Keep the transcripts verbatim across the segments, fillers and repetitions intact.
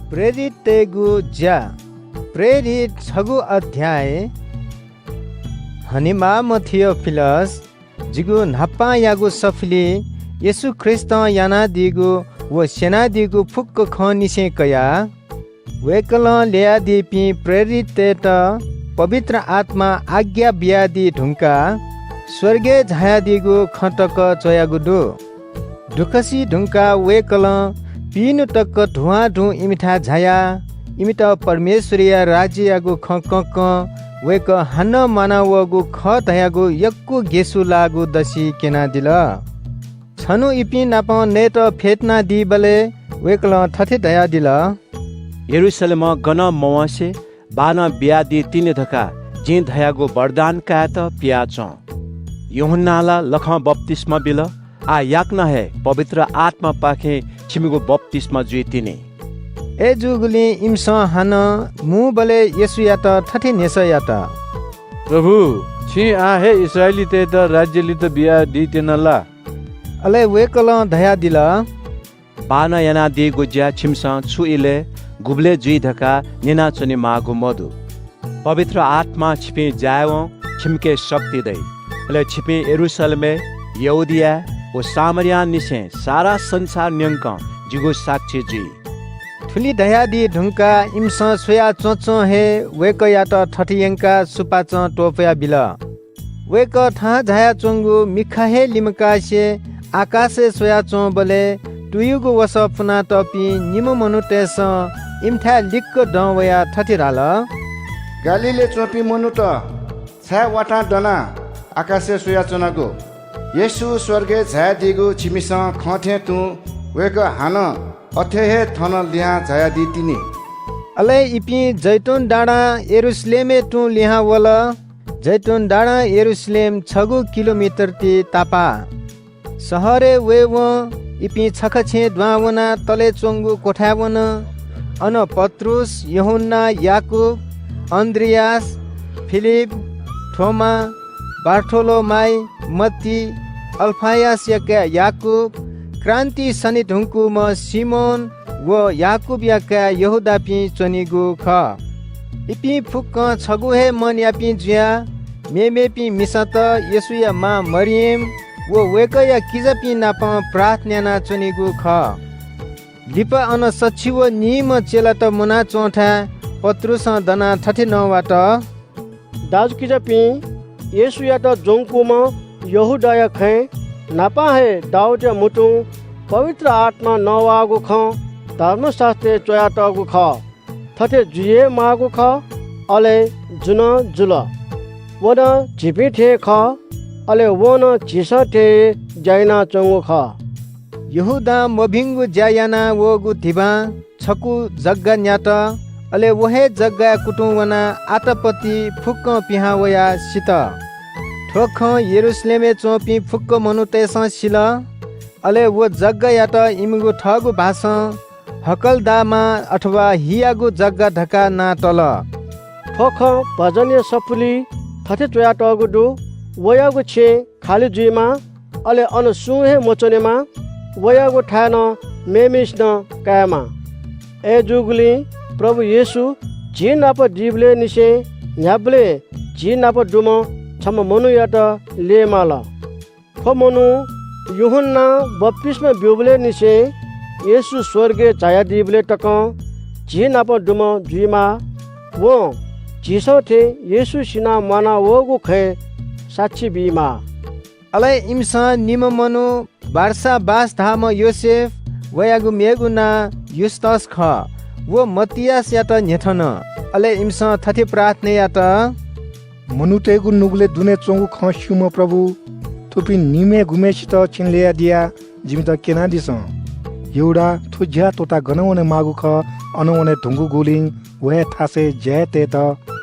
प्रेरिततय्गु ज्या, प्रेरित छगू अध्याय। हनेमाःम्ह थियोफिलस, जिगु न्हापांयागु सफुलिइ येशू ख्रीष्टं यानादीगु व स्यनादीगु फुक्क खंनिसें कयाः वय्कलं ल्ययादीपिं प्रेरिततय्त पवित्र आत्मां आज्ञा बियादी धुंकाः स्वर्गय् झायादीगु खँ तक च्वयागु दु। दुःख सी धुंकाः वय्कलं पिइन्हु तक धुहांधुं इमिथाय् झायाः इमित परमेश्वरया राज्ययागु खँ कंकं वय्कः हानं म्वाना वःगु खः धयागु यक्व गेसु लाःगु दसि क्यनादिल। छन्हु इपिं नाप नयेत फ्यतुनादीबलय् वय्कलं थथे धयादिल, यरूशलेमं गनं मवंसे बाःनं बियादी तिनि धकाः जिं धयागु वरदान कायेत पियाच्वँ। यूहन्नां ला लखं बप्तिस्मा बिल, आः याकनं हे पवित्र आत्मापाखें छिमिगु बप्तिस्मा जुइतिनि। अय्जूगुलिं इमिसं हानं मुंबलय् येशूयात थथे न्ह्यसः यात, प्रभु, छिं आः हे इस्राएलीतय्त राज्य लित बियादी त्यन ला? अले वय्कलं धयादिल, बाःनं यानादीगु ज्या छिमिसं छु इलय् गुबलय् जुइ धकाः न्यनाच्वनेमाःगु मदु। पवित्र आत्मां छिपिं जायेवं छिमिके शक्ति दइ। अले छिपिं यरूशलेमय्, यहूदियाय् व सामरियांनिसें सारा संसार न्यंकं जिगु साक्षी जुइ। थुलि धयादी धुंकाः इमिसं स्वया च्वंच्वं हे वय्कःयात थथे यंकाः सुपाँचं त्वपुया बिल। वय्कः थाहां झायाच्वंगु मिखा हे लिमकासे आकाशय् स्वयाच्वंबलय् तुयुगु वसः पुनातःपिं निम्ह मनूतय्सं इमिथाय् लिक्क दं वयाः थथे धाल, गालीलय् च्वंपिं मनूत, छाय् वातां दनाः आकाशय् स्वयाच्वनागु? येशू स्वर्गय् झायादीगु छिमिसं खं थें तुं वय्कः हानं अथे हे थन लिहां झायादी तिनि। अले इपिं जैतून डाँडां यरूशलेमय् तुं लिहां वल। जैतून डाँडां यरूशलेम छगू किलोमिटर ति तापाः। शहरय् वयेवं इपिं छखा छेँय् दुहां वनाः तलय् च्वंगु क्वथाय् वन। अन पत्रुस, यूहन्ना, याकूब, अन्‍द्रियास, फिलिप, थोमा, बारथोलोमाइ, मत्ती, अल्‍फयसया काय् याकूब, क्रान्‍ति सने धुंकूम्‍ह सिमोन व याकूबया काय् यहूदापिं च्‍वनीगु खः। इपिं फुक्‍कं छगू हे मनयापिं जुयाः मेमेपिं मिसात, येशूया मां मरियम व वय्‌कःया किजापिं नाप प्रार्थना यानाच्‍वनीगु खः। लिपा अन सछि व नीम्‍ह चेलात मुनाच्‍वंथाय् पत्रुसं दनाः थथे नवात, दाजुकिजापिं, येशूयात ज्‍वंकूम्‍ह यहूदाया खँय् न्‍हापां हे दाऊदया म्‍हुतुं पवित्र आत्‍मां नवाःगु खँ धर्मशास्‍त्रय् च्‍वयातःगु खः। थथे जुइ हे माःगु खः, अले जु नं जुल। व नं झीपिं थें हे खः, अले वं नं झीसं थें हे ज्‍या यानाच्‍वंगु खः। यहूदां मभिंगु ज्‍या याना वःगु धिबां छकू जग्‍गा न्‍यात। अले व हे जग्‍गाय् कुतुं वनाः आतापति फुक्‍कं पिहां वयाः सित। थ्‍व खँ यरूशलेमय् च्‍वंपिं फुक्‍क मनूतय्‌सं सिल। अले व जग्‍गायात इमिगु थःगु भाषां हकलदामा अथवा हियागु जग्‍गा धकाः नां तल। थ्‍व खँ भजनया सफुलिइ थथे च्‍वयातःगु दु, वयागु छेँ खालि जुइमा, अले अन सुं हे मच्‍वनेमा, वयागु थाय् नं मेम्‍हय्‌सिनं कायेमा। अय्‌जूगुलिं प्रभु येशू झी नाप दीबलय् निसें न्‍ह्याबलें झी नाप दुम्‍ह छम्‍ह मनूयात ल्‍यये माल। थ्‍व मनू यूहन्‍नां बप्‍तिस्‍मा ब्‍यूबलय् निसें येशू स्‍वर्गय् झायादीबलय् तकं झी नाप दुम्‍ह जुइमाः। वं झीसं थें येशू सिनाः म्‍वाना वःगु खँय् साक्षी बीमाः। अले इमिसं निम्‍ह मनू बारसाबास धाःम्‍ह योसेफ, वयागु मेगु नां युस्‍तस खः, व मत्तियासयात न्‍ह्यथन। अले इमिसं थथे प्रार्थना यात, मनूतय्‌गु नुगलय् दुने च्‍वंगु खँ स्‍यूम्‍ह प्रभु, थुपिं निम्‍हय् गुम्‍हय्‌सित छिं ल्‍ययादियाः जिमित क्‍यनादिसँ। यहूदा थ्‍व ज्‍या त्‍वःताः गन वने माःगु खः, अन वने धुंकूगुलिं व हे थासय् ज्‍या यायेत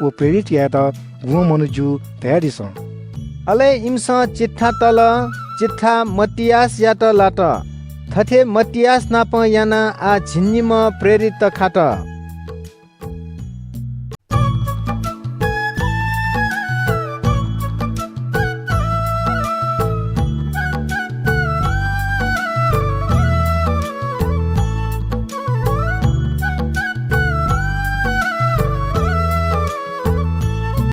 व प्रेरित यायेत गुम्‍ह मनू ज्‍यू धयादिसँ। अले इमिसं चिट्ठा तल, चिट्ठा मत्तियासयात लात। थथे मत्तियास नाप यानाः आः झिंनिम्‍ह प्रेरित खात।